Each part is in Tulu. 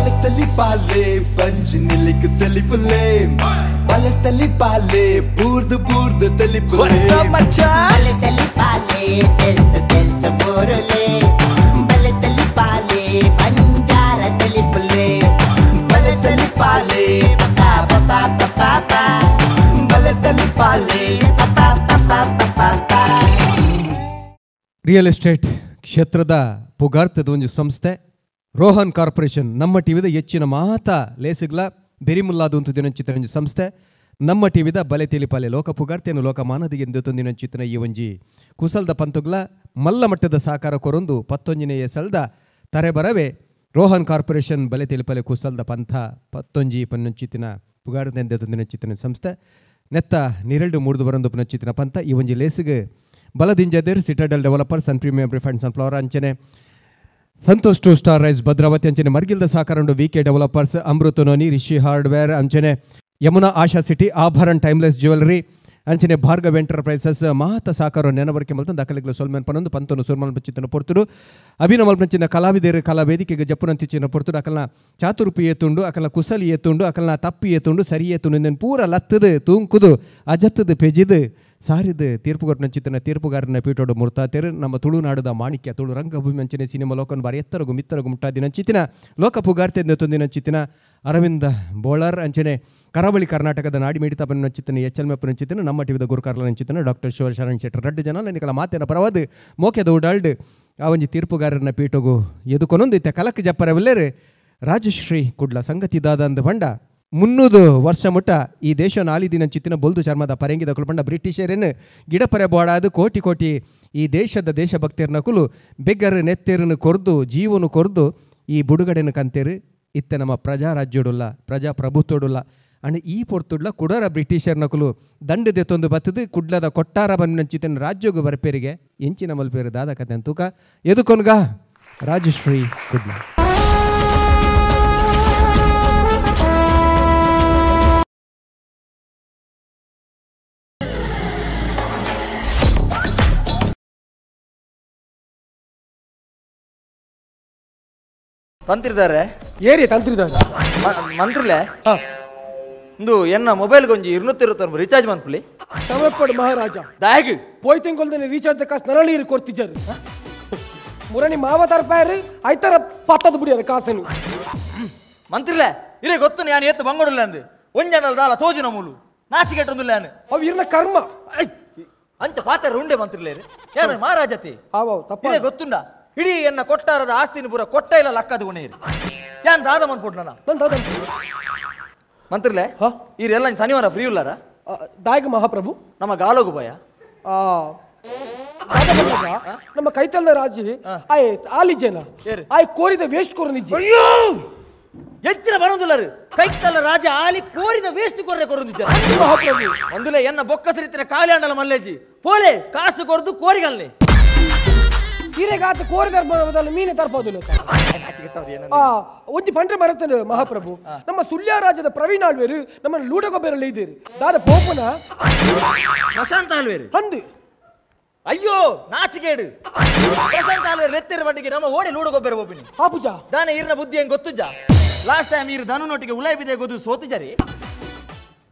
ಬಲತಲಿ ಪಾಲೆ ಬಂಜಿ ನಿಲಿಕ್ ತಲಿಪುಲೆ ಬಲತಲಿ ಪಾಲೆ ಬೂರ್ದು ಬೂರ್ದು ತಲಿಪುಲೆ ಬಲತಲಿ ಪಾಲೆ ತೆಲ್ತ ತೆಲ್ತ ಬೋರುಲೆ ಬಲತಲಿ ಪಾಲೆ ಬಂಜಾರ ತಲಿಪುಲೆ ಬಲತಲಿ ಪಾಲೆ ಪಾ ಪಾ ಪಾ ಪಾ ಪಾ ಬಲತಲಿ ಪಾಲೆ ಪಾ ಪಾ ಪಾ ಪಾ ಪಾ. ರಿಯಲ್ ಎಸ್ಟೇಟ್ ಕ್ಷೇತ್ರದ ಪುಗಾರ್ತದ ಒಂದು ಸಂಸ್ಥೆ ರೋಹನ್ ಕಾರ್ಪೊರೇಷನ್ ನಮ್ಮ ಟಿವಿದ ಹೆಚ್ಚಿನ ಮಾತಾ ಲೇಸಿಗ್ಲ ಬೆರಿಮುಲ್ಲಾದಂತು ದಿನಂಚಿತ ಒಂಜಿ ಸಂಸ್ಥೆ ನಮ್ಮ ಟಿವಿದ ಬಲೆ ತಿಳಿಪಾಲೆ ಲೋಕ ಪುಗಾರ್ತೆಯನ್ನು ಲೋಕ ಮಾನದಿಗೆ ತಂದಿನಂಚಿತನ ಈ ಒಂಜಿ ಕುಸಲ್ದ ಪಂತುಗ್ಲ ಮಲ್ಲ ಮಟ್ಟದ ಸಹಕಾರ ಕೊರೊಂದು ಪತ್ತೊಂಜಿನೆಯ ಸಲ್ದ ತರೆಬರವೆ ರೋಹನ್ ಕಾರ್ಪೊರೇಷನ್ ಬಲೆ ತಿಳಿಪಾಲೆ ಕುಸಲ್ದ ಪಂಥ ಪತ್ತೊಂಜಿ ಪನ್ನೊಂಚಿತಿನ ಪುಗಾರ್ತೆಂದ ತಂದಿನಂಚಿತನ ಸಂಸ್ಥೆ ನೆತ್ತ ನಿರೆಲ್ಡು ಮೂಡ್ದು ಬರಂದು ಪುನಚಿತಿನ ಪಂಥ ಈ ಒಂಜಿ ಲೇಸಿಗೆ ಬಲದಿಂಜದೇರ್ Citadel developers and premium refined sunflower ಅಂಚನೆ Santosh two star rice Bhadravati ಅಂಚನೆ ಮರ್ಗಿಲ್ದ ಸಹಕಾರ V K developers Amrutha noni Rishi hardware ಅಂಚನೆ Yamuna Asha city Abharan timeless jewellery ಅಂಚನೆ ಭಾರ್ಗವ್ ಎಂಟರ್ಪ್ರೈಸಸ್ ಮಾತ ಸಹಕಾರ ನೆನವರಿಕೆ ಮಲ್ತಂದು ದಾಖಲೆಗಳ ಸೊಲ್ಮೆನ್ ಪನೊಂದು ಪಂತನು ಸುರ್ಮಲ್ ಪಂಚಿತನ ಪೊರ್ತುಡು ಅಭಿನಮಲ್ ಪಂಚಿನ ಕಲಾವಿದರು ಕಲಾ ವೇದಿಕೆಗೆ ಜಪ್ಪುನಂತಿಚ್ಚಿನ ಪೊರ್ತುಡು ಅಕಲ್ನ ಚಾತುರುಪು ಏತುಂಡು ಅಕಲ್ನ ಕುಸಲಿ ಏತುಂಡು ಅಕಲ್ನ ತಪ್ಪು ಏತುಂಡು ಸರಿ ಏತುಂಡು ಪೂರ ಲತ್ತದು ತೂಂಕುದು ಅಜತ್ತದು ಪೆಜಿದು ಸಾರಿದ ತೀರ್ಪುಗಾರನ ಚಿತ್ತನ ತೀರ್ಪುಗಾರನ ಪೀಠೋಡು ಮುರ್ತಾತೇರು ನಮ್ಮ ತುಳುನಾಡದ ಮಾಣಿಕ್ಯ ತುಳು ರಂಗಭೂಮಿ ಅಂಚನೆ ಸಿನಿಮಾ ಲೋಕನ್ ಬಾರಿ ಎತ್ತರಗು ಮಿತ್ತರಗು ಮುಟ್ಟಾದಿನ ಚಿತ್ತಿನ ಲೋಕ ಪುಗಾರ್ತೆ ತೊಂದಿನ ಚಿತ್ತಿನ ಅರವಿಂದ ಬೋಳರ್ ಅಂಚನೆ ಕರಾವಳಿ ಕರ್ನಾಟಕದ ನಾಡಿ ಮಿಡಿತ ಪನ್ನ ಚಿತ್ತನ ಎಚ್ ಎಲ್ ಮೆಪ್ಪನ ಚಿತ್ತನ ನಮ್ಮ ಟಿವಿದ ಗುರುಕಾರ್ಲನ ಚಿತ್ತನ ಡಾಕ್ಟರ್ ಶಿವಶರಣ್ ಶೆಟ್ಟರ್ ರಡ್ಡು ಜನ ನನಗೆಲ್ಲ ಮಾತಿನ ಪರವಾದ ಮೋಕೆದ ಉಡಾಲ್ಡ್ ಆ ಒಂಜಿ ತೀರ್ಪುಗಾರನ ಪೀಠಗು ಎದುಕೊನೊಂದು ಇತ್ತೆ ಕಲಕ್ ಜಪ್ಪರವಿಲ್ಲೇರು ರಾಜಶ್ರೀ ಕುಡ್ಲ ಸಂಗತಿ ದಾದಂದ ಬಂಡ 300 ವರ್ಷ ಮುಟ್ಟ ಈ ದೇಶ ನಾಲಿದಿನ ಚಿತ್ತಿನ ಬೊಲ್ದು ಚರ್ಮದ ಪರಂಗಿದ ಕುಲ್ಪಂಡ ಬ್ರಿಟಿಷರೇನು ಗಿಡಪರೆ ಬೋಡಾದು ಕೋಟಿ ಕೋಟಿ ಈ ದೇಶದ ದೇಶಭಕ್ತರನ ಕುಲು ಬೆಗ್ಗರು ನೆತ್ತೆರನ್ನು ಕೊರ್ದು ಜೀವನು ಕೊರ್ದು ಈ ಬುಡುಗಡೆನ ಕಂತೇರು ಇತ್ತೆ ನಮ್ಮ ಪ್ರಜಾರಾಜ್ಯೋಡುಲ್ಲ ಪ್ರಜಾಪ್ರಭುತ್ವಡುಲ್ಲ ಅಂಡ್ ಈ ಪೊರ್ತುಡ್ಲ ಕುಡರ ಬ್ರಿಟಿಷರ್ನ ಕುಲು ದಂಡ ದೆತ್ತೊಂದು ಬತ್ತದು ಕುಡ್ಲದ ಕೊಟ್ಟಾರ ಬಂದ ರಾಜ್ಯೋಗು ಬರ್ಪೇರಿಗೆ ಎಂಚಿನ ಮಲ್ಪೇರು ದಾದ ಕತೆ ತೂಕ ಎದುಕೊನ್ಗ ರಾಜಶ್ರೀ ಕುಡ್ಲ. ತಂತ್ರಿದ್ದಾರೆ ಏರಿ ತಂತ್ರಿದ್ದಾರೆ ಮಂತ್ರಿಲೆ ಇಂದು ಎನ್ನ ಮೊಬೈಲ್ ಗೊಂಜಿ 229 ರೀಚಾರ್ಜ್ ಮನ್ಪುಲಿ ಸಮರ್ಪಡು ಮಹಾರಾಜ ದಾಯಗ್ ಪೋಯ್ ತಿಂಗೊಲ್ದನೆ ರೀಚಾರ್ಜ್ ಕಾಸು ನರಳೀರು ಕೊರ್ತಿಜಾರು ಮುರಣಿ ಮಾವ ತರಪಾಯರು ಐತರ ಪತ್ತದ ಬಿಡಿಯಾರ ಕಾಸನು ಮಂತ್ರಿಲೆ ಇರೇ ಗೊತ್ತು ನಾನು ಏತ್ತು ಬಂಗೋಡಿಲ್ಲ ಅಂದು ಒಂಜನಲ್ ದಾಲ ತೋಜಿನ ಮೂಲು ನಾಚಿಕೆಟ್ಟೊಂದಿಲ್ಲ ನಾನು ಅವು ಇರ್ನ ಕರ್ಮ ಅಂಚ ಪಾತ್ರ ಉಂಡೆ ಮಂತ್ರಿಲೆ ಏನು ಮಹಾರಾಜತಿ ಇದೇ ಗೊತ್ತುಂಡ ಇಡೀ ಎನ್ನ ಕೊಟ್ಟಾರದ ಆಸ್ತಿನ ಪೂರ ಕೊಟ್ಟ ಇಲ್ಲ ಲಕ್ಕದ ಗುಣೇರಿ ಯಾನ್ ದಾದ ಮನ್ಪುಡ್ ನನ್ನ ಮಂತ್ರಿಲೆ ಈರೆಲ್ಲ ಶನಿವಾರ ಫ್ರೀ ಇಲ್ಲಾರ ದಾಯಗ ಮಹಾಪ್ರಭು ನಮ್ಮ ಗಾಲೋಗು ಭಯ ನಮ್ಮ ಕೈತಲ್ದ ರಾಜಿ ಆಯ್ ಆಲಿಜೇನ ಆಯ್ ಕೋರಿದ ವೇಸ್ಟ್ ಕೋರ ನಿಜ ಹೆಚ್ಚಿನ ಬರೋದಿಲ್ಲರು ಕೈತಲ್ಲ ರಾಜ ಆಲಿ ಕೋರಿದ ವೇಸ್ಟ್ ಕೋರೆ ಕೊರೊಂದಿದ್ದ ಮಹಾಪ್ರಭು ಒಂದುಲೆ ಎನ್ನ ಬೊಕ್ಕಸರಿತ್ತಿನ ಕಾಲಿ ಮಲ್ಲೇಜಿ ಪೋಲೆ ಕಾಸು ಕೊರ್ದು ಕೋರಿಗಲ್ಲೆ ಹೀರೆಗಾತ ಕೋರಿದ ಮೀನೆ ತರ್ಪೋದಿಲ್ಲ ಒಂಜಿ ಪಂಡ್ರೆ ಮರತನ ಮಹಾಪ್ರಭು ನಮ್ಮ ಸುಳ್ಯ ರಾಜ್ಯದ ಪ್ರವೀಣ್ ಆಳ್ವೇರು ನಮ್ಮ ಲೂಡಗೊಬ್ಬರಲ್ಲಿ ಇದ್ದೀರಿ ದಾದ ಪೋಪನ ಪ್ರಶಾಂತ್ ಆಳ್ವೇರು ಅಂದು ಅಯ್ಯೋ ನಾಚಿಕೇಡು ಪ್ರಶಾಂತ್ ಆಳ್ವೇರು ಲೆತ್ತಿರ ಮಟ್ಟಿಗೆ ನಮ್ಮ ಓಡಿ ಲೂಡಗೊಬ್ಬರ ಒಪ್ಪಿನಿ ಆಪುಜ ದಾನೆ ಈರ್ನ ಬುದ್ಧಿ ಹೆಂಗ್ ಗೊತ್ತುಜ ಲಾಸ್ಟ್ ಟೈಮ್ ಈರು ಧನುನೊಟ್ಟಿಗೆ ಉಲಾಯ್ ಬಿದೆ ಗೊತ್ತು ಸೋತಿಜರಿ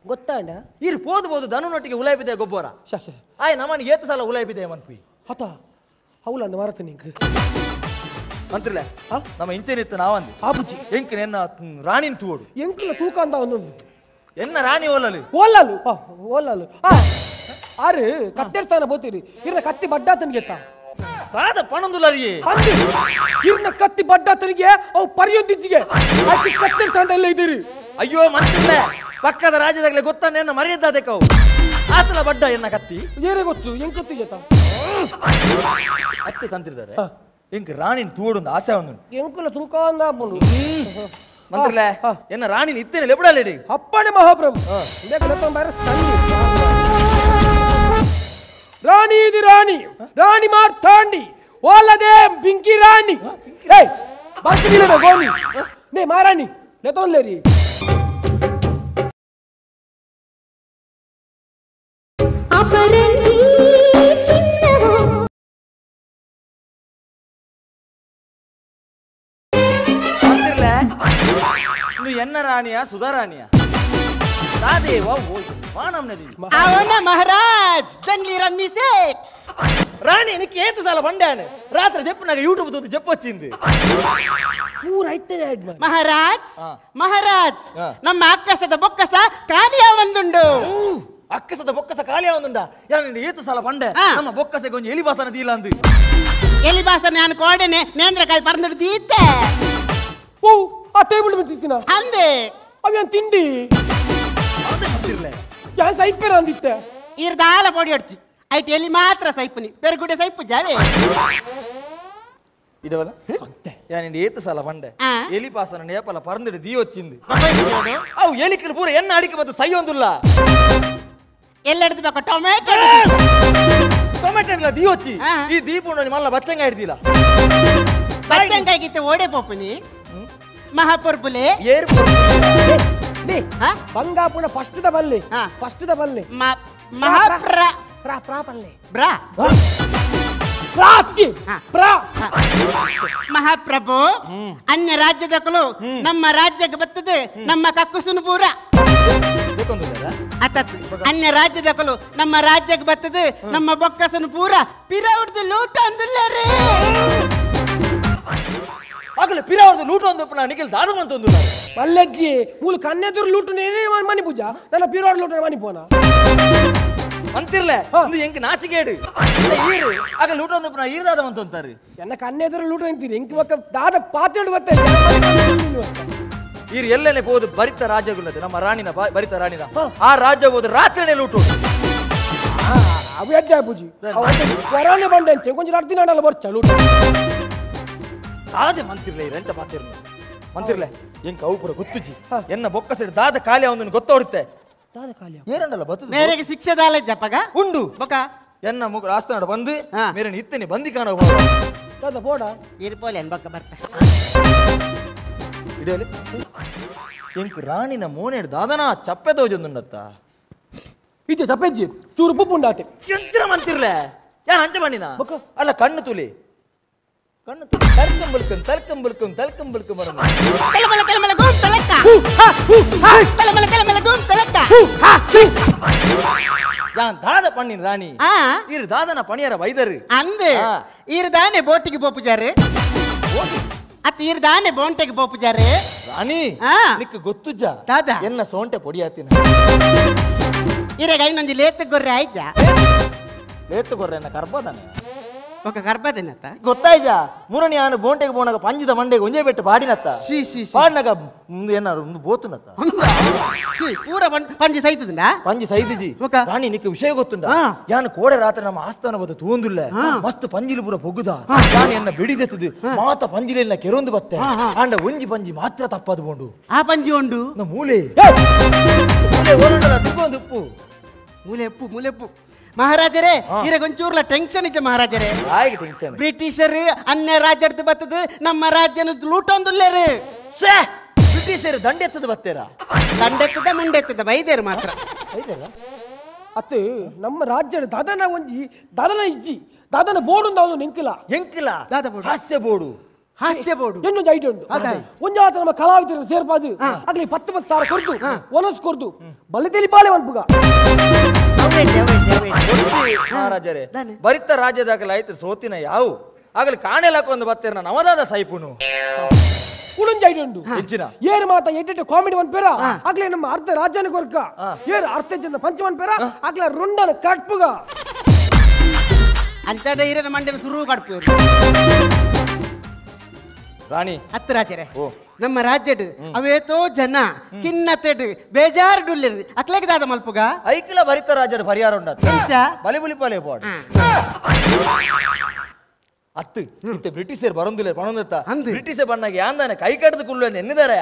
ಗೊತ್ತಾಂಡ ಈರು ಪೋದು ಬೋದು ಧನುನೊಟ್ಟಿಗೆ ಉಲಾಯ್ ಬಿದೆ ಗೊಬ್ಬರ ಆಯ್ ನಮ್ಮನ್ ಏತು ಸಲ ಉಲಾಯ್ ಬಿದೆ ಮನ್ಪಿ ಹತ ಹೌಲ ಅಂದ ಮಾರತ ನಿಂಗೆ ಮಂತ್ರಿಲೆ ನಮ್ಮ ಇಂಚೆನಿತ್ತು ನಾವಂದು ಆಪುಜಿ ಎಂಕ್ ಎನ್ನ ರಾಣಿನ ತೂಡು ಎಂಕುಲ ತೂಕ ಅಂತ ಒಂದೊಂದು ಎನ್ನ ರಾಣಿ ಓಲಲು ಓಲಲು ಓಲಲು ಆರು ಕತ್ತೆರ್ ಸ್ಥಾನ ಬೋತೀರಿ ಇರ್ನ ಕತ್ತಿ ಬಡ್ಡಾತನಿಗೆ ತಾದ ಪಣಂದುಲರಿಗೆ ಇರ್ನ ಕತ್ತಿ ಬಡ್ಡಾತನಿಗೆ ಅವು ಪರಿಯೊಂದಿಜ್ಜಿಗೆ ಆಕಿ ಕತ್ತೆರ್ ಸ್ಥಾನ ಎಲ್ಲ ಇದ್ದೀರಿ ಅಯ್ಯೋ ಮಂತ್ರಿಲೆ ಪಕ್ಕದ ರಾಜ್ಯದಾಗಲೇ ಗೊತ್ತಾನೆ ಎನ್ನ ಮರ್ಯಾದಕ್ಕೆ ಅವು ಆತನ ಬಡ್ಡ ಎನ್ನ ಕತ್ತಿ ಏನೇ ಗೊತ್ತು ಎಂಕ್ ಗೊತ್ತಿಗೆತ್ತ ಅತ್ತೆ ತಂತ್ರಿದ್ದಾರೆ ಎಂಕ್ ರಾಣಿನ ತೂಡು ಆಸೆ ಒಂದು ಎಂಕುಲ ತೂಕ ಅಂದ ಮಂತ್ರಿಲೆ ಎನ್ನ ರಾಣಿನ ಇತ್ತೇನೆ ಲೆಬಡಲೇಡಿ ಅಪ್ಪಣೆ ಮಹಾಪ್ರಭು ರಾಣಿ ಇದು ರಾಣಿ ರಾಣಿ ಮಾರ್ತಾಂಡಿ ಓಲದೆ ಬಿಂಕಿ ರಾಣಿ ಏಯ್ ಬಾಕಿದಿಲ್ಲ ಗೋನಿ ನೇ ಮಾರಾಣಿ ಲೆತೊಲ್ಲೇರಿ ಅಪರಂಜಿ ಚಿನ್ನವೋ ಮಂತ್ರಿಲೆ ಎನ್ನ ರಾಣಿಯ ಸುಧಾರಾಣಿಯ ದಾದೇವ ಅವನ ಮಹಾರಾಜ್ ದಂಗ್ಲಿ ರಮ್ಮಿಸೆ ರಾಣಿ ನಿಕ್ಕೆ ಏತ ಸಾಲ ಬಂಡ್ಯಾನೆ ರಾತ್ರಿ ಜೆಪ್ಪನಾಗ ಯೂಟ್ಯೂಬ್ ತೋತು ಜೆಪ್ಪ వచ్చింది ಮಹಾರಾಜ್ ಮಹಾರಾಜ್ ನಮ್ಮ ಅಕ್ಕಸದ ಬೊಕ್ಕಸ ಖಾಲಿಯ ಒಂದುಂಡು ಅಕ್ಕಸದ ಬೊಕ್ಕಸ ಖಾಲಿಯ ಒಂದುಂಡ ಯಾರು ಏತ ಸಾಲ ಬಂಡೆ ನಮ್ಮ ಬೊಕ್ಕಸೆ ಕೊಂಚ ಎಲಿ ಬಾಸನ ದೀಲ ಅಂದು ಎಲಿ ಬಾಸನ ನಾನು ಕೋಡೆನೆ ನೇಂದ್ರ ಕಾಯಿ ಪರಂದುಡು ದೀತೆ ಓ ಆ ಟೇಬಲ್ ಬಿಟ್ಟಿತ್ತಿನ ಅಂದೆ ಅವ್ಯಾನ್ ತಿಂಡಿ ಯಾನ್ ಸೈಪೇರ ಅಂದಿತ್ತೆ ಇರ್ದಾಲ ಪೊಡಿ ಹೊಡ್ಚಿ ಐಟ್ ಎಲಿ ಮಾತ್ರ ಸೈಪುನಿ ಪೆರುಗುಡೆ ಸೈಪು ಜಾವೆ ఇదవల యాని ఏత సాల వంಡೆ ఎలి పాసన నేపల పరందుడు దీ వచ్చింది అవు ఎలికలు పూర ఎన్న అడికి బత సయ్యొందుల్లా ఎల్లెడదు బక టొమాటో టొమాటోల దీ వచ్చి ఈ దీపుండని మళ్ళా బచ్చంగా ఇడిదిలా బచ్చంగా గితే ఓడే పోపుని మహాపొర్పులే ఏరు నే బంగాపున ఫస్ట్ the బల్లే ఫస్ట్ the బల్లే మహాప్ర ప్రా ప్రా పల్లే బ్రా ಮಹಾಪ್ರಭು ಅನ್ಯ ರಾಜ್ಯದಕಲು ನಮ್ಮ ರಾಜ್ಯಕ್ಕೆ ಬರ್ತದೆ ನಮ್ಮ ಕಕ್ಕುಸುನು ಪೂರ ಅತತ್ ಅನ್ಯ ರಾಜ್ಯದಕಲು ನಮ್ಮ ರಾಜ್ಯಕ್ಕೆ ಬರ್ತದೆ ನಮ್ಮ ಬೊಕ್ಕಸನು ಪೂರ ಪಿರ ಹೊಡೆದು ಲೂಟ ಅಂದುಲ್ಲರೇ ಆಗಲೇ ಪಿರ ಹೊಡೆದು ಲೂಟ ಅಂದಪ್ಪ ನಿಖಿಲ್ ದಾರು ಅಂತ ಮಲ್ಲಜ್ಜಿ ಮೂಲ ಕನ್ನೆದುರು ಲೂಟು ಮನಿ ಪೂಜಾ ನನ್ನ ಪಿರ ಹೊಡೆದು ಲೂಟ ಮನಿ ಪೋನ ಅಂತಿರ್ಲೆ ಒಂದು ಎಂಕ್ ನಾಚಿಕೇಡು ಈರು ಆಗ ಲೂಟ ಒಂದು ಈರ್ದಾದ ಅಂತ ಅಂತಾರೆ ಎನ್ನ ಕಣ್ಣೆದುರು ಲೂಟ ಅಂತೀರಿ ಎಂಕ್ ಬಕ್ಕ ದಾದ ಪಾತ್ರೆ ಗೊತ್ತೇ ಈರು ಎಲ್ಲನೇ ಹೋದು ಬರಿತ ರಾಜ್ಯಗುಳ್ಳದೆ ನಮ್ಮ ರಾಣಿನ ಬರಿತ ರಾಣಿನ ಆ ರಾಜ್ಯ ಹೋದ ರಾತ್ರಿನೇ ಲೂಟು ಅವು ಅಡ್ಡ ಪೂಜಿ ಕೊರೋನೆ ಬಂಡೆ ಅಂತೆ ಕೊಂಚ ರಾತ್ರಿ ನಾಡಲ್ಲ ಬರ್ಚ ಲೂಟ ದಾದೆ ಮಂತಿರ್ಲೆ ಎಂತ ಪಾತಿರ್ಲೆ ಮಂತಿರ್ಲೆ ಎಂಕ್ ಅವು ಪೂರ ಗೊತ್ತುಜಿ ಎನ್ನ ಬೊಕ್ಕ ಸೈಡ್ ದಾದ ಖಾಲಿ ಅವನನ್ನು ಗೊತ್ತೋಡುತ್ತೆ ಏರನ್ನಲ್ಲ ಬರ್ತದೆ ಮೇರೆಗೆ ಶಿಕ್ಷೆ ದಾಲ ಜಪಗ ಉಂಡು ಬೊಕ ಎನ್ನ ಮುಗ ಆಸ್ಥಾನ ಬಂದು ಮೇರೆ ಇತ್ತನೆ ಬಂದಿ ಕಾಣೋ ದಾದ ಬೋಡ ಇರ್ಪೋಲೆ ಅನ್ ಬೊಕ್ಕ ಬರ್ತ ಇಡೋಲೆ ಎಂಕ್ ರಾಣಿನ ಮೋನೆಡ್ ದಾದನ ಚಪ್ಪೆ ತೋಜೊಂದುಂಡತ್ತ ಇದು ಚಪ್ಪೆಜ್ಜಿ ಚೂರು ಪುಪ್ಪುಂಡಾತೆ ಚಂಚರ ಮಂತಿರ್ಲೆ ಯಾನ್ ಅಂಚ ಬಣ್ಣಿನ ಅಲ್ಲ ಕಣ್ಣು ತುಲಿ ಕಣ್ಣು ತುಲಿ ತರ್ಕಂಬಲ್ಕಂ ತರ್ಕಂಬಲ್ಕಂ ತರ್ಕಂಬಲ್ಕಂ ಬರಮ ತಲಮಲ ತಲಮಲ ಗುಂ ತಲಕ್ಕ ತಲಮಲ ತಲಮಲ ಗುಂ ತಲಕ್ಕ ಯಾನ್ ದಾದ ಪಣ್ಣಿನ ರಾಣಿ ಇರು ದಾದನ ಪಣಿಯರ ವೈದರು ಅಂದೆ ಇರು ದಾನೆ ಬೋಟಿಗೆ ಪೋಪುಜಾರೆ ಅತ್ತ ಇರು ದಾನೆ ಬೋಂಟೆಗೆ ಪೋಪುಜಾರೆ ರಾಣಿ ನಿಕ್ ಗೊತ್ತುಜ್ಜ ದಾದ ಎನ್ನ ಸೋಂಟೆ ಪೊಡಿಯಾತಿನ ಇರೆಗ ಇನ್ನೊಂದು ಲೇತ ಗೊರ್ರೆ ಆಯ್ತಾ ಲೇತ ಗೊರ್ರೆ ಎನ್ನ ಕರ್ಬೋದಾನೆ ఒక ಗರ್ಭದಿನತ್ತ ಗೊತ್ತಾಯ್ಜ ಮುರಣಿ ಆನು ಬೋಂಟೆಗೆ ಬೋನಗ ಪಂಜಿದ ಮಂಡೆಗೆ ಒಂಜೆ ಬೆಟ್ಟು ಪಾಡಿನತ್ತ ಪಾಡಿನಾಗ ಏನಾರು ಒಂದು ಬೋತುನತ್ತ ಪೂರ ಪಂಜಿ ಸೈತದಿಂದ ಪಂಜಿ ಸೈತಿಜಿ ರಾಣಿ ನಿಕ್ಕ ವಿಷಯ ಗೊತ್ತುಂಡ ಯಾನು ಕೋಡೆ ರಾತ್ರಿ ನಮ್ಮ ಆಸ್ಥಾನ ಬದ ತೂಂದುಲ್ಲ ಮಸ್ತ್ ಪಂಜಿಲು ಪೂರ ಪೊಗ್ಗುದ ಯಾನು ಎನ್ನ ಬಿಡಿದೆತ್ತದು ಮಾತ ಪಂಜಿಲೆಲ್ಲ ಕೆರೊಂದು ಬತ್ತೆ ಆಂಡ ಒಂಜಿ ಪಂಜಿ ಮಾತ್ರ ತಪ್ಪದು ಬೋಂಡು ಆ ಪಂಜಿ ಉಂಡು ಮೂಲೆ ಮೂಲೆ ಓಡೋಣ ತಿಕ್ಕೊಂದು ಉಪ್ಪು ಮೂಲೆಪ್ಪು ಮೂಲೆಪ್ಪು ಮಹಾರಾಜರೇ ಇರಗೊಂಚೂರ್ಲ ಟೆನ್ಷನ್ ಇದ್ದ ಮಹಾರಾಜರೇ ಬ್ರಿಟಿಷರು ಅನ್ಯ ರಾಜ್ಯದ ಬತ್ತದ ನಮ್ಮ ರಾಜ್ಯನ ಲೂಟೊಂದುಲ್ಲೇರು ಬ್ರಿಟಿಷರು ದಂಡೆತ್ತದ ಬತ್ತೇರ ದಂಡೆತ್ತದ ಮುಂಡೆತ್ತದ ಬೈದೇರು ಮಾತ್ರ ಅತ್ತೆ ನಮ್ಮ ರಾಜ್ಯದ ದಾದನ ಒಂಜಿ ದಾದನ ಇಜ್ಜಿ ದಾದನ ಬೋರ್ಡು ಅವನು ಎಂಕಿಲ್ಲ ಎಂಕಿಲ್ಲ ಹಾಸ್ಯ ಬೋರ್ಡು ಹಾಸ್ಯ ಬೋರ್ಡು ಇನ್ನೊಂದು ಐಡಿಯಾ ಉಂಟು ಒಂಜಾತ ನಮ್ಮ ಕಲಾವಿದರು ಸೇರ್ಪಾದು ಆಗ್ಲಿ 10 10 ಸಾವಿರ ಕೊರ್ದು ಒನಸ್ ಕೊರ್ದು ಬಲ್ಲೆ ತೆಲಿಪಾಲೆ ಮನ್ಪುಗ ಮಹಾರಾಜರೇ ಬರಿತ ರಾಜ್ಯದಾಗಲ ಆಯ್ತು ಸೋತಿನ ಯಾವು ಆಗಲಿ ಕಾಣೆಲಾಕ ಒಂದು ಬತ್ತೇರ ನವದಾದ ಸೈಪುನು ಉಳಂಜ ಐಡಿಯಾ ಉಂಟು ಏರು ಮಾತ ಎಡ್ಡೆಡ್ಡೆ ಕಾಮಿಡಿ ಮನ್ಪೇರ ಆಗ್ಲೇ ನಮ್ಮ ಅರ್ಧ ರಾಜ್ಯನ ಕೊರ್ಕ ಏರು ಅರ್ಧ ಜನ ಪಂಚ ಮನ್ಪೇರ ಆಗ್ಲೇ ರುಂಡನ ಕಟ್ಪುಗ ಅಂತ ಇರನ ಮಂಡನ ಸುರು ಕಡ್ಪು ರಾಣಿ ಹತ್ತು ರಾಜರೇ ನಮ್ಮ ರಾಜ್ಯಡ್ ಅವೇತೋ ಜನ ಕಿನ್ನತೆಡ್ ಬೇಜಾರು ಡುಲ್ಲೆರ್ ಅಕ್ಲೆಗ್ ದಾದ ಮಲ್ಪುಗ ಐಕ್ಲ ಭರಿತ ರಾಜ್ಯಡ್ ಪರಿಹಾರ ಉಂಡ ಬಲಿ ಬುಲಿಪಾಲೆ ಬೋಡ್ ಅತ್ತು ಇತ್ತೆ ಬ್ರಿಟಿಷರ್ ಬರೊಂದಿಲ್ಲ ಪಣೊಂದಿತ್ತ ಬ್ರಿಟಿಷರ್ ಬಣ್ಣಗೆ ಯಾಂದಾನೆ ಕೈ ಕಡ್ದು ಕುಲ್ಲು ಅಂತ ಎನ್ನಿದಾರೆ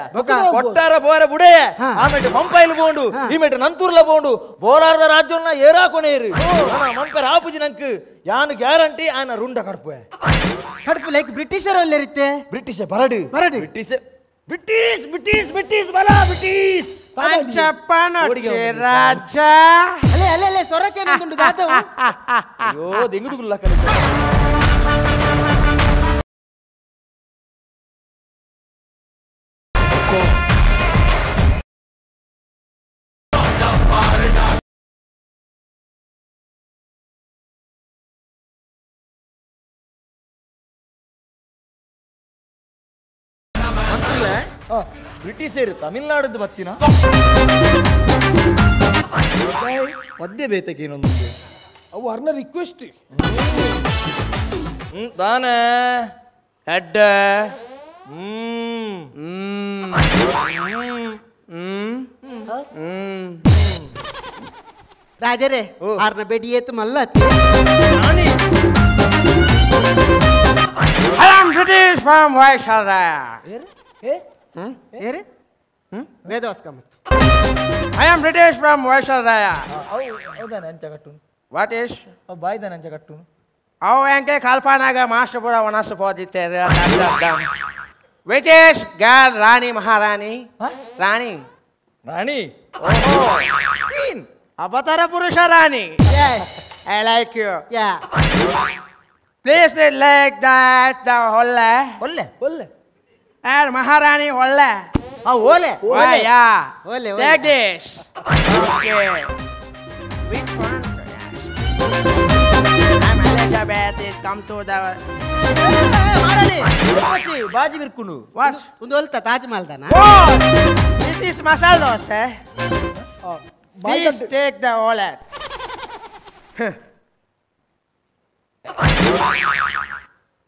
ಕೊಟ್ಟಾರ ಬೋರ ಬುಡೆ ಆಮೇಲೆ ಮಂಪೈಲ್ ಬೋಂಡು ಈಮೇಟ ನಂತೂರ್ಲ ಬೋಂಡು ಬೋಲಾರ್ದ ರಾಜ್ಯನ್ನ ಏರಾ ಕೊನೆಯರು ಮಂಪರ ಆಪುಜಿ ನಂಕ್ ಯಾನು ಗ್ಯಾರಂಟಿ ಆನ ರುಂಡ ಕಡ್ಪುವೆ ಕಡ್ಪು ಲೈಕ್ ಬ್ರಿಟಿಷರ್ ಒಲ್ಲೆರಿತ್ತೆ ಬ್ರಿಟಿಷ್ ಬರಡು ಬರಡು ಬ್ರಿಟಿಷ್ ಬ್ರಿಟಿಷ್ ಬ್ರಿಟಿಷ್ ಬ್ರಿಟಿಷ್ ಬಲ ಬ್ರಿಟಿಷ್ ರಾಜ ಅಲೆ ಅಲೆ ಅಲೆ ಸೊರಕೇನೊಂದುಂಡು ದಾದವು ಅಯ್ಯೋ ದೆಂಗುದುಗುಲ್ಲ ಕಲಿತ ಬ್ರಿಟಿಷರು ತಮಿಳ್ನಾಡದ್ದು ಬತ್ತಿನ ಪದ್ಯ ಬೇತಕ್ಕೇನೊಂದು ಅವು ಅರ್ನ ರಿಕ್ವೆಸ್ಟ್ ತಾನೇ ಹೆಡ್ ರಾಜರೇ ಆರ್ನ ಬೆಡಿ ಏತು ಮಲ್ಲ I am British from Vaisaraya. ಏರಿ Vedavyas Kamath. I am British from Vaisaraya. ಹೌದಾನೆ ಅಂಚ ಕಟ್ಟು. What is? ಬಾಯ್ದಾನೆ ಅಂಚ ಕಟ್ಟು. ಅವು ಎಂಕೆ ಕಲ್ಪನಾಗ ಮಾಸ್ಟರ್ ಪುರ ವನಸ್ಸು ಪೋದಿತ್ತೇರು. Which is girl Rani Maharani? Rani. Rani. Queen. Avatara Purusha Rani. Yes. I like you. Yeah. Please like that the holle. Holle. Holle. And Maharani holle. Ah, ole. Ole. Yeah. Ole, ole. Take this. Okay. Which one? I'm Elizabeth. Is come to the. Maharani. Baji birkunu. What? ಒಂದು ಒಲ್ತ ತಾಜ್ ಮಹಲ್ ದಾನ. Oh, this is masala dosa. Please take the wallet.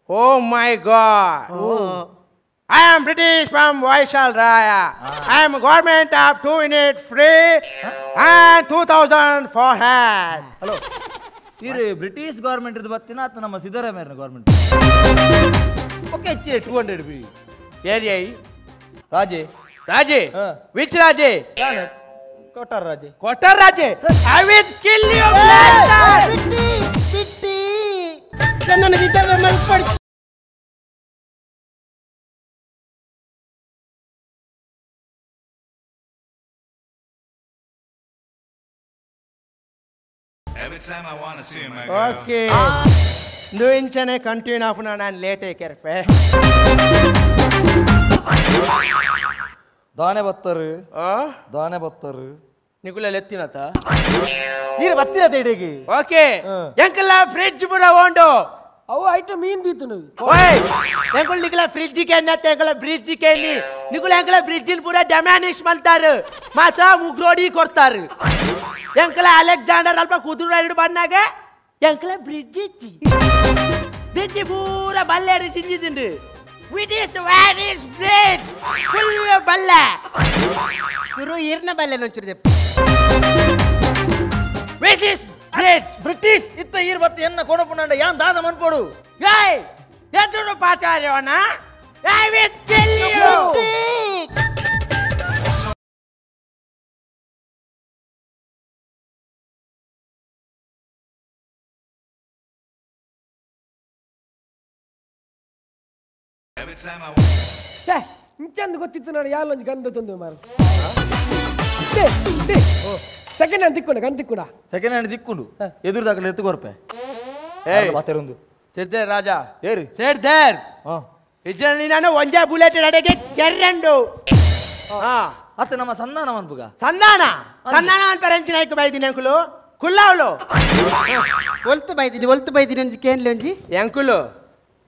Oh my God. Oh. I am British from Vaisaraya. I am government of 2 unit free and 2000 for head. Hello. ಇದು British government ಇದು ಬತ್ತಿನ ಅಥವಾ ನಮ್ಮ ಸಿದ್ದರಾಮಯ್ಯನ government? Okay, 200 B. ಏರಿಯೈ ರಾಜೆ. ರಾಜೆ? Which Raje? Kottar Raje. Kottar Raje? I will kill you. ಬಿಟ್ಟಿ ಬಿಟ್ಟಿ ನನ್ನನ್ನು ವಿಧವೆ ಮಲ್ಪಡಿ. ಓಕೆ, ಇಂಚನೆ ಕಂಟಿನ್ಯೂ ಆಫ್ ನಾನು ಲೇಟ್ ಕೆರ್ಪೆ. ದಾನೆ ಬತ್ತರು ದಾನೆ ಬತ್ತರು ನಿಕುಲ ಎತ್ತಿನತ ನೀರು ಬತ್ತಿನ ತೇಡಿಗೆ. ಓಕೆ, ಎಂಕಲ ಫ್ರಿಡ್ಜ್ ಬುಡ ಓಂಡು ಅವು ಐಟಮ್ ಮೀನ್ ದೀತನು. ಓಯ್ ಎಂಕುಲ್ ನಿಕುಲ ಫ್ರಿಡ್ಜ್ ಕೆನ್ನತ್ತೆ ಎಂಕಲ ಬ್ರಿಡ್ಜ್ ಕೆನ್ನಿ ನಿಕುಲ ಎಂಕಲ ಬ್ರಿಡ್ಜ್ ಪೂರ ಡ್ಯಾಮೇಜ್ ಮಲ್ತಾರು ಮಾಸ ಮುಗ್ರೋಡಿ ಕೊಡ್ತಾರು. ಎಂಕಲ ಅಲೆಕ್ಸಾಂಡರ್ ಅಲ್ಪ ಕುದುರೆ ಎರಡು ಬಣ್ಣಾಗ ಎಂಕಲ ಬ್ರಿಡ್ಜ್ ಇಚ್ಚಿ ಬ್ರಿಡ್ಜ್ ಪೂರ ಬಲ್ಲೆ ತಿಂದಿದ್ದಿಂಡು. Which is where is bridge full ಬಲ್ಲೆ ಸುರು ಈರ್ನ ಬಲ್ಲೆ ನೊಂಚುರು. Which is bridge British ಇತ್ತ ಈರ್ ಬತ್ತ ಎನ್ನ ಕೊಡಪುನಂಡ ಯಾನ್ ದಾದ ಮನ್ಪೋಡು. ಏಯ್ ಎದುರು ಪಾಚಾರ್ಯವನ I will kill you. ಛೇ ಇಂಚಂದು ಗೊತ್ತಿತ್ತು ನಾನು ಯಾರೊಂದು ಗಂಧ ತಂದು ಮಾರ. ಸೆಕೆಂಡ್ ಹ್ಯಾಂಡ್ ತಿಕ್ಕೊಂಡ ಗನ್ ತಿಕ್ಕೊಂಡ ಸೆಕೆಂಡ್ ಹ್ಯಾಂಡ್ ತಿಕ್ಕೊಂಡು ಎದುರು ದಾಖಲೆ ಎತ್ತು ಕೊರ್ಪೆ. ಏಯ್ ಬಾತೆರೊಂದು ಸಿದ್ದೆ ರಾಜಾ ಏರಿ ಸೇರ್ there ಇದರಲ್ಲಿ ನಾನು ಒಂದೇ ಬುಲೆಟ್ ಅಡೆಗೆ ಕೆರ್ರಂಡು. ಅತ್ತ ನಮ್ಮ ಸಂಧಾನ ಮನ್ಪುಗ. ಸಂಧಾನ ಸಂಧಾನ ಅನ್ಪರೆ ಅಂಚಿನ ಆಯ್ತು ಬೈದಿನಿ ಅಂಕುಲು ಕುಲ್ಲಾವಲು ಒಲ್ತು ಬೈದಿನಿ ಒಲ್ತು ಬೈದಿನಿ ಅಂಜಿ ಕೇನ್ಲೆ ಒಂಜಿ ಎಂಕುಲು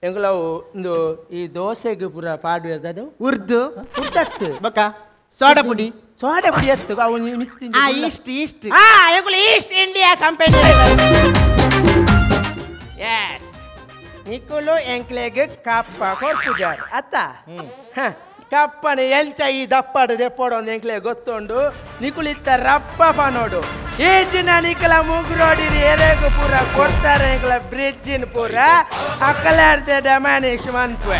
ಎಂಕುಲವು ಇಂದು ಈ ದೋಸೆಗೆ ಪೂರ ಪಾಡು ಉರ್ದು ಉರ್ದತ್ತು ಬಕ್ಕ ಸೋಡಾ ಪುಡಿ ಸೋಡಾ ಪುಡಿ ಎತ್ತು ಅವು ಮಿತ್ತಿ East East ಎಂಕುಲು East India company. S ನಿಕುಲು ಎಂಕ್ಲೆಗ್ ಕಪ್ಪ ಕೊರ್ಪುಜಾರ್ ಅತ್ತ ಕಪ್ಪನ ಎಂಚ ಈ ದಪ್ಪಡು ದೆಪ್ಪಡು ಒಂದು ಎಂಕ್ಲೆ ಗೊತ್ತುಂಡು. ನಿಕುಲಿತ್ತ ರಪ್ಪ ಪನೋಡು ಈ ದಿನ ನಿಕಲ ಮುಗ್ರೋಡಿರಿ ಎರೆಗು ಪೂರ ಕೊಡ್ತಾರೆ ಎಂಕಲ ಬ್ರಿಡ್ಜಿನ ಪೂರ ಅಕ್ಕಲಾರ್ದೆ ಡಮಾನಿಶ್ ಮನ್ಪೆ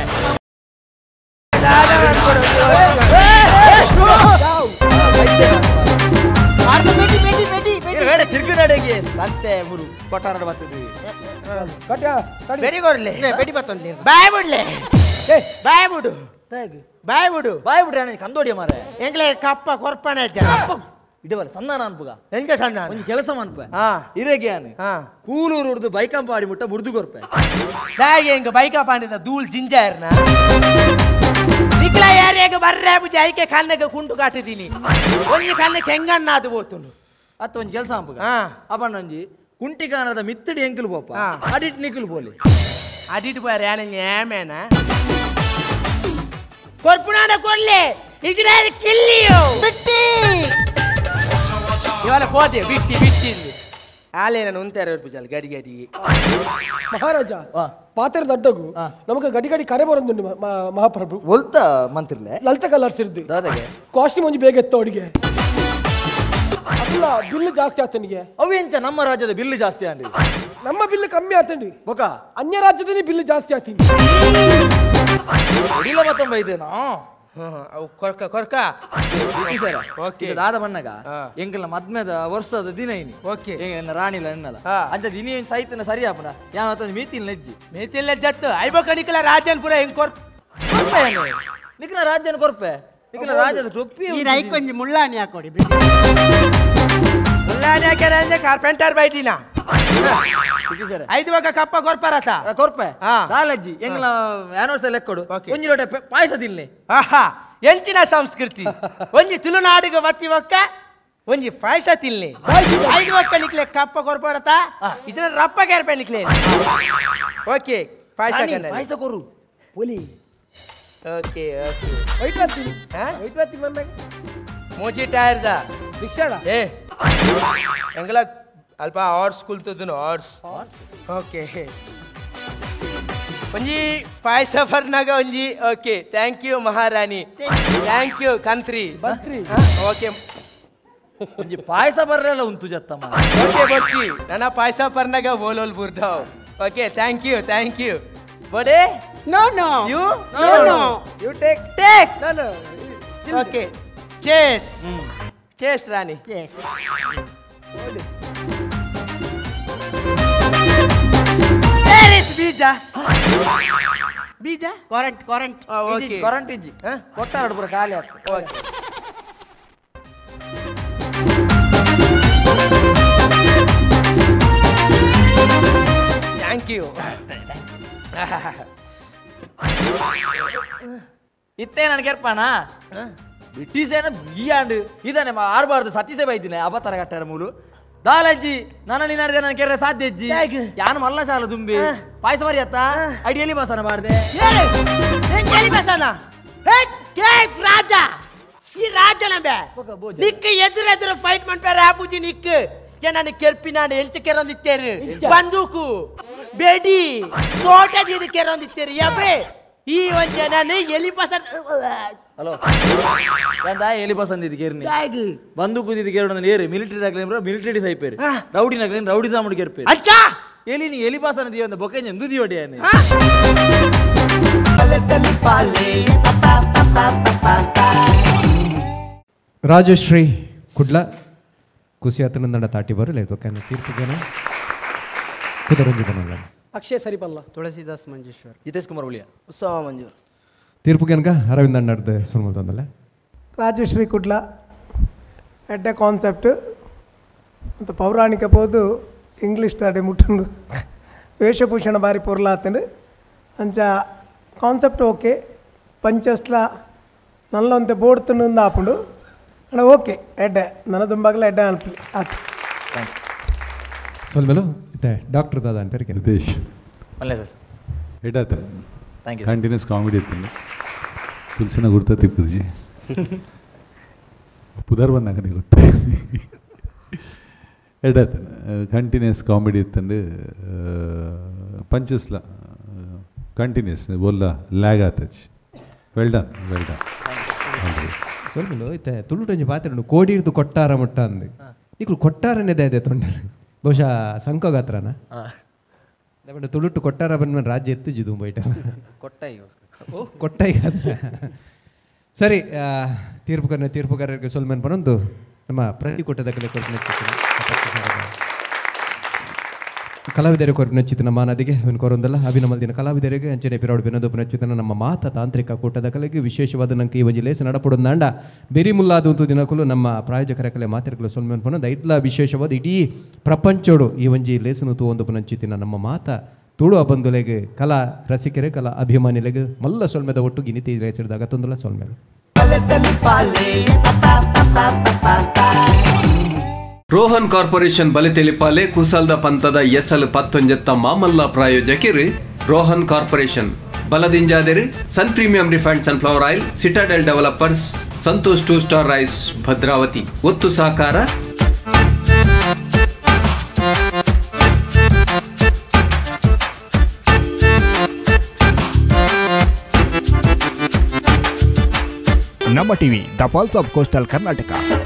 ತಿರ್ಗುನಡೆಗೆ ಸಂತೆ ಮುರು ಕೊಟ್ಟಾರ ಬರ್ತದೆ ಬೆಡಿ ಕೊಡ್ಲಿ ಬೆಡಿ ಬತ್ತೊಂಡ್ಲಿ ಬಾಯ್ ಬಿಡ್ಲಿ ಬಾಯ್ ಬಿಡು ಬಾಯ್ ಬಿಡು ಬಾಯ್ ಬಿಡ್ರಿ ಕಂದೋಡಿಯ ಮಾರೆ ಎಂಗ್ಲೆ ಕಪ್ಪ ಕೊರ್ಪಣೆ ಇಡವಲ್ಲ ಸಂಧಾನ ಅನ್ಪುಗ ಎಂಚ ಸಂಧಾನ ಒಂಜಿ ಕೆಲಸ ಮನ್ಪ ಇರೆಗೆ ಅನ್ ಕೂಲೂರು ಉರ್ದು ಬೈಕಂಪಾಡಿ ಮುಟ್ಟ ಬುರ್ದು ಕೊರ್ಪೆ ದಾಗೆ ಎಂಗ ಬೈಕಂಪಾಡಿದ ಧೂಳ್ ಜಿಂಜಾರ್ನ ನಿಕ್ಲ ಯಾರ್ಯಾಗ ಬರ್ರೆ ಬುಜಿ ಐಕೆ ಕಣ್ಣಗೆ ಕುಂಟು ಕಾಟಿದೀನಿ ಒಂಜಿ ಕಣ್ಣ ಕೆಂಗಣ್ಣ ಅದು ಬೋತುಂಡು ಅತ್ತ ಒಂಜಿ ಕೆಲಸ ಅನ್ಪುಗ ಅಪಣ್ಣ ಒಂಜಿ ಕುಂಟಿಕಾನದ ಮಿತ್ತಡಿ ಎಂಕಲ್ ಪೋಪ ಅಡಿಟ್ ನಿಕಲ್ ಪೋಲಿ ಅಡಿಟ್ ಪೋರ ಯಾನ ಏಮೇನ ಕೊರ್ಪುನಾಡ ಕೊರ್ಲೆ Engineer ಕಿಲ್ಲಿಯು ಬಿಟ್ಟಿ ಇವಾಲ ಹೋದೆ ಬಿಟ್ಟಿ ಬಿಟ್ಟಿ ಆಲೆ ನಾನು ಉಂತಾರೆ ಪೂಜಾಲ್ ಗಡಿ ಗಡಿ ಮಹಾರಾಜ ಪಾತ್ರದ ಅಡ್ಡಗು ನಮಗೆ ಗಡಿ ಗಡಿ ಕರೆ ಬರೋದುಂಟು ಮಹಾಪ್ರಭು ಒಲ್ತ ಮಂತಿರ್ಲೆ ಲಲಿತ ಕಲರ್ಸ್ ಇರ್ದು ದಾದಾಗೆ ಕಾಸ್ಟ್ಯೂಮ್ ಒಂಜಿ ಬೇಗ ಎತ್ತ ಅಡಿಗೆ ಅಲ್ಲ ಬಿಲ್ ಜಾಸ್ತಿ ಆತನಿಗೆ ಅವೆಂಚ ನಮ್ಮ ರಾಜ್ಯದ ಬಿಲ್ ಜಾಸ್ತಿ ಅಂಡಿ ನಮ್ಮ ಬಿಲ್ ಕಮ್ಮಿ ಆತಂಡಿ ಬೊಕ ಅನ್ಯ ರಾಜ್ಯದಲ್ಲಿ ಬಿಲ್ ಜಾಸ್ತಿ ಆತೀನಿ ಹೊಡಿಲ ಮತ್ತೊಂಬ ಇದೇನೋ ಅವು ಕೊರ್ಕ ಕೊರ್ಕ ಓಕೆ ದಾದ ಬಣ್ಣಗ ಎಂಕಲ್ನ ಮದ್ಮೆದ ವರ್ಷದ ದಿನ ಇನಿ ಓಕೆ ರಾಣಿಲ ಎನ್ನಲ ಅಂತ ದಿನ ಏನು ಸೈತನ ಸರಿ ಆಪನ ಯಾವ ಮೀತಿಲ್ ನೆಜ್ಜಿ ಮೀತಿಲ್ ನೆಜ್ಜತ್ತು ಐಬೋ ಕಣಿಕಲ ರಾಜನ್ ಪುರ ಹೆಂಗ್ ಕೊರ್ ನಿಕ್ನ ರಾಜನ್ ಕೊರ್ಪೆ ನಿಕ್ನ ರಾಜದ ಟೊಪ್ಪಿ ಈ ರೈಕೊಂಜಿ ಮುಳ್ಳಾಣಿ ಹಾಕೊಡಿ ಮುಳ್ಳಾಣಿ ಹಾಕ್ಯಾರ ಅಂದ್ರೆ ಕಾರ್ಪೆಂಟರ್ ಬೈಟಿನ ಐದು ಬಗ ಕಪ್ಪ ಕೊರ್ಪಾರತ ಕೊರ್ಪೆ ದಾಲಜ್ಜಿ ಎಂಗ್ಲ ಆನಿವರ್ಸರಿ ಲೆಕ್ಕೊಡು ಒಂಜಿ ಲೋಟ ಪಾಯಸ ತಿನ್ಲಿ ಆಹಾ ಎಂಚಿನ ಸಂಸ್ಕೃತಿ ಒಂಜಿ ತುಳುನಾಡಿಗೆ ಬತ್ತಿ ಒಕ್ಕ ಒಂಜಿ ಪಾಯಸ ತಿನ್ಲಿ ಐದು ಒಕ್ಕ ನಿಕ್ಲೆ ಕಪ್ಪ ಕೊರ್ಪಾರತ ಇದನ್ನ ರಪ್ಪ ಕೇರ್ಪೆ ನಿಕ್ಲೆ ಓಕೆ ಪಾಯಸ ಪಾಯಸ ಕೊರು ಒಲಿ okay okay white ಬರ್ತೀನಿ ವೈಟ್ ಬರ್ತೀನಿ ಬಂದಾಗ ಮೋಜಿ ಟೈರ್ದ ರಿಕ್ಷಾಡ ಏ ಎಂಗಲ ಅಲ್ಪ ಆರ್ಸ್ ಕುಲ್ತದನು ಆರ್ಸ್ ಓಕೆ ಒಂಜಿ ಪಾಯಸ ಬರ್ನಾಗ ಒಂಜಿ okay thank you ಮಹಾರಾಣಿ thank you ಕಂತ್ರಿ ಬಂತ್ರಿ ಓಕೆ ಒಂಜಿ ಪಾಯಸ ಬರ್ರಲ್ಲ ಉಂಟು ಜತ್ತಮ್ಮ ಓಕೆ ಬಚ್ಚಿ ನನ್ನ payasa ಬರ್ನಾಗ ಬೋಲೋಲ್ ಬುರ್ದಾವ್ okay thank you thank you ಬಡೆ no no you no no you take take no no okay chase chase Rani chase Where is ಬೀಜ ಬೀಜ current current okay current ಇಜ್ಜಿ ಕೊಟ್ಟಾರಡು ಪೂರ ಖಾಲಿ ಆಗ್ತದೆ okay thank you ಇತ್ತೇ ನನಗೆ ಕೆರ್ಪಣ ಬ್ರಿಟಿಷ್ ಏನ ಈ ಆಂಡ್ ಇದಾನೆ ಆರ್ಬಾರ್ದು ಸತೀಸೆ ಬೈದಿನ ಅಬತಾರ ಕಟ್ಟಾರ ಮೂಲು ದಾಲಜ್ಜಿ ನನ್ನ ನಿನ್ನಾಡ್ದೆ ನಾನು ಕೆರೆ ಸಾಧ್ಯ ಅಜ್ಜಿ ಯಾನು ಮಲ್ಲ ಶಾಲ ತುಂಬಿ ಪಾಯಸ ಮರಿ ಅತ್ತ ಅಡಿಯಲ್ಲಿ ಬಸನ ಬಾರ್ದೆ ಬಸನ ರಾಜ ಈ ರಾಜ ನಂಬೆ ನಿಕ್ ಎದುರು ಎದುರು ಫೈಟ್ ಮಾಡ್ಪಾರ ಆಪುಜಿ ನಿಕ್ ನಾನು ಕೆರ್ಪಿನಾಡು ಎಂಚ ಕೆರೊಂದಿತ್ತೇರು ಬಂದೂಕು ಬೇಡಿ ತೋಟದ ಇದು ಕೆರೊಂದಿತ್ತೇರು ಯಬೆ ಈ ಒಂಜ ನಾನು ಎಲಿ ಬಸನ್ ಹಲೋ ಎಲಿ ಬಸನ್ ಇದು ಕೇರ್ನಿ ಬಂದೂಕು ಇದು ಕೇರೋಣ ಏರು ಮಿಲಿಟರಿ ದಾಖಲೆ ಮಿಲಿಟರಿ ಸೈಪೇರು ರೌಡಿ ನಗಲೇನು ರೌಡಿ ಸಾಮುಡು ಕೇರ್ಪೇರು ಅಚ್ಚಾ ಎಲಿ ನೀ ಎಲಿ ಬಸನ್ ದಿವಂದ ಬೊಕೆಂಜ ಎಂದು ದಿಯೋಡಿ ರಾಜಶ್ರೀ ಕುಡ್ಲ ಕುಸಿಯಾತನಂದಡ ತಾಟಿ ಬರಲ್ಲ ತೀರ್ಪುಗೇನ ಕುದರಂಜಿ ಬನ್ನಲ್ಲ ಅಕ್ಷಯ್ ಸರಿಪಲ್ಲ ತುಳಸಿದಾಸ್ ಮಂಜೇಶ್ವರ್ ಜಿತೇಶ್ ಕುಮಾರ್ ಉಳಿಯ ಉತ್ಸವ ಮಂಜೂರ್ ತೀರ್ಪುಗೇನಗ ಅರವಿಂದ ಅಣ್ಣರ್ದು ಸುರ್ಮಲ್ತಂದಲ್ಲ ರಾಜಶ್ರೀ ಕುಡ್ಲ ಎಡ್ಡೆ ಕಾನ್ಸೆಪ್ಟ್ ಮತ್ತು ಪೌರಾಣಿಕ ಪೋದು ಇಂಗ್ಲೀಷ್ ತಡೆ ಮುಟ್ಟುಂಡು ವೇಷಭೂಷಣ ಬಾರಿ ಪೊರ್ಲಾತಂಡು ಅಂಚ ಕಾನ್ಸೆಪ್ಟ್ ಓಕೆ ಪಂಚಸ್ಲ ನಲ್ಲೊಂತೆ ಬೋರ್ಡ್ ತುಂಡು ಆಪುಂಡು ಅಣ್ಣ ಓಕೆ ಎಡ್ಡೆ ನನ್ನ ದುಂಬಾಗಲ ಎಡ್ಡೆ ಅನ್ಪಲಿ ಆತು ಸೊಲ್ಮೇಲು ಇತ್ತೆ ಡಾಕ್ಟರ್ ದಾದ ಅಂತಾರೆ ರಿತೇಶ್ ಅಲ್ಲೇ sir ಎಡ್ಡಾತ thank you continuous comedy ಇತ್ತು ತುಳಸಿನ ಗುರ್ತ ತಿಪ್ಪುಜಿ ಪುದರ್ ಬಂದಾಗ ಗೊತ್ತ ಎಡ್ಡಾತ ಕಂಟಿನ್ಯೂಸ್ ಕಾಮಿಡಿ ಇತ್ತಂಡು ಪಂಚಸ್ಲ ಕಂಟಿನ್ಯೂಸ್ ಬೊಲ್ಲ ಲ್ಯಾಗ್ ಆತಚ್ well done well done ಸೊಲ್ಮೇಲು ಇತ್ತೆ ತುಳುಟಂಜಿ ಪಾತ್ರೆ ಕೋಡಿ ಹಿಡ್ದು ಕೊಟ್ಟಾರ ಮುಟ್ಟ ಅಂದು ನಿಕ್ಲು ಕೊಟ್ಟಾರನೇ ಇದೆ ತೊಂದರೆ ಬಹುಶಃ ಸಂಕೋಗಾತ್ರನ ಬಟ್ ತುಳುಟು ಕೊಟ್ಟಾರ ಬಂದ ರಾಜ್ಯ ಎತ್ತು ಜಿದು ಬೈಟ ಕೊಟ್ಟಾಯಿ ಓ ಕೊಟ್ಟಾಯಿ ಸರಿ ತೀರ್ಪುಗಾರನ ತೀರ್ಪುಗಾರರಿಗೆ ಸೊಲ್ಮೆನ್ ಬರೊಂದು ನಮ್ಮ ಪ್ರತಿ ಕೊಟ್ಟದ ಕಲೆ ಕೊರಪಿನ ಕಲಾವಿದರಿಗೆ ಕೊರಪಿನ ಚಿತನ ಮಾನದಿಗೆ ಅವನು ಕೊರೊಂದಲ್ಲ ಅಭಿನಮಲ್ದಿನ ಕಲಾವಿದರಿಗೆ ಅಂಚನೆ ಪಿರಾಡು ಬೆನದೊಬ್ಬನ ಚಿತನ ನಮ್ಮ ಮಾತ ತಾಂತ್ರಿಕ ಕೂಟದ ಕಲೆಗೆ ವಿಶೇಷವಾದ ನಂಗೆ ಈ ಒಂಜಿ ಲೇಸ ನಡಪಡೊಂದಾಂಡ ಬೆರಿ ಮುಲ್ಲಾದಂತು ದಿನಕುಲು ನಮ್ಮ ಪ್ರಾಯೋಜಕರ ಕಲೆ ಮಾತಿರ್ಕಲು ಸೊಲ್ಮೆನ್ ಪೊನೊಂದು ಐದ್ಲ ವಿಶೇಷವಾದ ಇಡೀ ಪ್ರಪಂಚೋಡು ಈ ಒಂಜಿ ಲೇಸನು ತೂವೊಂದು ಪುನಂಚಿತಿನ ನಮ್ಮ ಮಾತ ತುಳು ಬಂಧುಲೆಗೆ ಕಲಾ ರಸಿಕರೆ ಕಲಾ ಅಭಿಮಾನಿಲೆಗೆ ಮಲ್ಲ ಸೊಲ್ಮೆದ ಒಟ್ಟು ಗಿನಿತಿ ರೇಸಿಡಿದಾಗ ತೊಂದಲ ಸೊಲ್ಮೆಲು ರೋಹನ್ ಕಾರ್ಪೊರೇಷನ್ ಬಲಿತೆಲಿಪಾಲೆ ಕುಸಲ್ದ ಪಂತದ ಎಸಲ್ ಪತ್ತೊಂಜತ್ತ ಮಾಮಲ್ಲ ಪ್ರಾಯೋಜಕಿರು ರೋಹನ್ ಕಾರ್ಪೊರೇಷನ್. ಬಲದಿಂಜಾದೆರ್ Sun premium refined sunflower oil, Citadel developers, Santosh 2 star rice, Bhadravati. ಒತ್ತು ಸಹಕಾರ Namma TV, the pulse of coastal Karnataka.